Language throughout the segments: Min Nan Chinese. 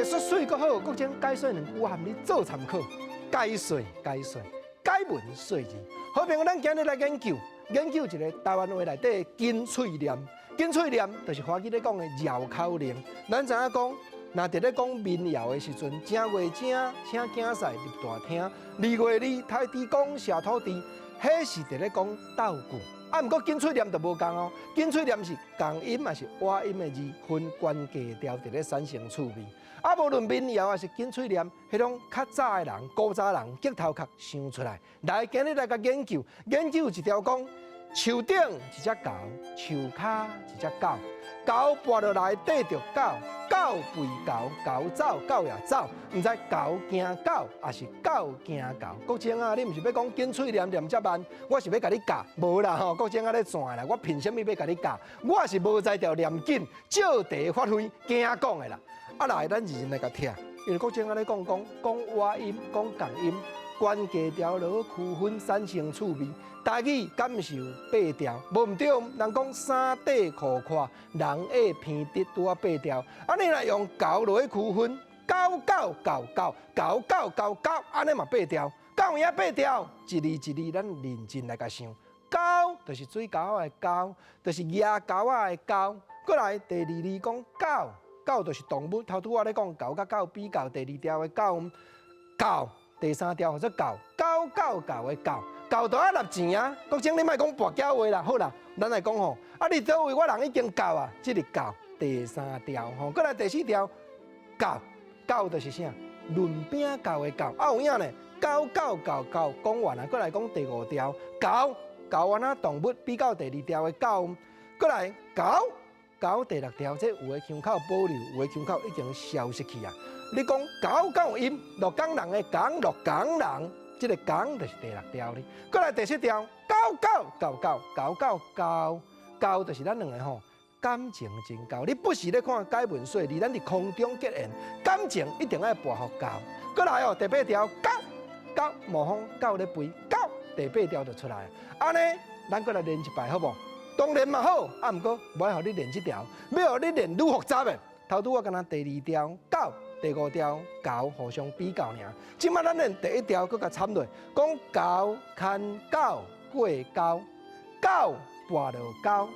術媠閣好，國政解說兩句我含你做參考。解說解說，解文說字。好朋友，咱今日來研究研究一个台灣話內底的金喙念。金喙念就是華語咧講的繞口令。咱知影講，若佇咧講民謠的時陣，正月正，請囝婿入大廳；二月二，刣豬公寫土地，彼是佇咧講鬥句。啊，毋過金喙念就無仝哦。金喙念是仝音抑是倚音的字，分懸低調佇咧產生趣味。啊，無論民謠抑是金喙念，彼種較早的人、古早人激頭殼想出來。來，今日來共研究研究一條講，樹頂一隻猴，樹跤一隻狗，猴跋落來綴著狗，狗吠猴，猴走狗也走，毋知猴驚狗，抑是狗驚猴。國政啊，你毋是欲講金喙念念遮慢，我是欲共你教，無啦吼。國政啊咧轉啦，我憑啥物欲共你教？我是無才調念緊，照題發揮，驚講的啦。啊來，咱認真來共聽，因為國政啊咧講講講倚音，講仝音，懸低調落區分產生趣味。台語敢毋是有八調？無毋對，人講衫短褲闊，人愛鼻直拄仔八調。啊，你若用猴落去區分，狗狗狗狗狗狗狗狗，按呢嘛八調。敢有影八調？一字一字，咱認真來共想。溝就是水溝仔的溝，就是舉鈎仔的鈎。過來第二字講狗，狗就是動物。頭拄仔咧講猴佮狗比較，第二調的狗，狗第三調叫做教，狗狗教的教。教就愛納錢啊！國政你莫講跋筊話啦，好啦，咱來講吼，啊你佗位我人已經到啊，這個教第三調吼，過來第四調教教就是啥？論餅教的教，啊有影呢？狗狗教教講完啊，過來講第五調猴猴按怎動物比較第二調的狗，過來猴猴第六調，這有的腔口保留，有的腔口已經消失去啊。你講狗敢有音，鹿港人的港，鹿港人。這個港就是第六調咧，過來第七調，狗狗狗狗狗狗狗狗，就是咱兩个吼感情真厚。你不時咧看解文說字，咱佇空中結緣，感情一定愛跋予厚。過來哦，第八調，狗狗模仿狗咧吠，狗第八調就出來。按呢，咱過來練一擺好無？當然嘛好，啊毋過無愛予你練這條，欲予你練愈複雜的。頭拄我敢若第二調狗。第五調猴互相比較爾，這擺咱練第一調，閣共參落，講猴牽狗過溝，狗跋落溝，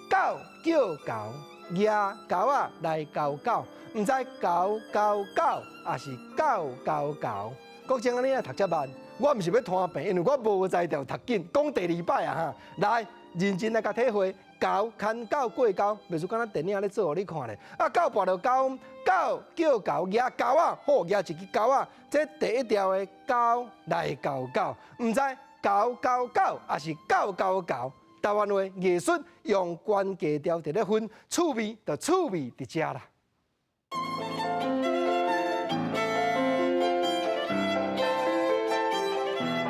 狗叫猴，舉鈎仔來勾狗，毋知猴勾狗，抑是狗勾猴。國政啊，你若讀遮慢，我毋是欲拖平，因為我無才調讀緊，講第二擺啊哈，來認真來共體會。猴牽狗過溝，袂輸敢若電影咧做予你看咧。啊，狗跋落溝，狗叫猴，舉鈎仔，好，舉一支鈎仔。這第一調的鈎來勾狗，毋知猴勾狗，抑是狗勾猴。台灣話藝術用懸低調佇咧分趣味，就趣味佇遮啦。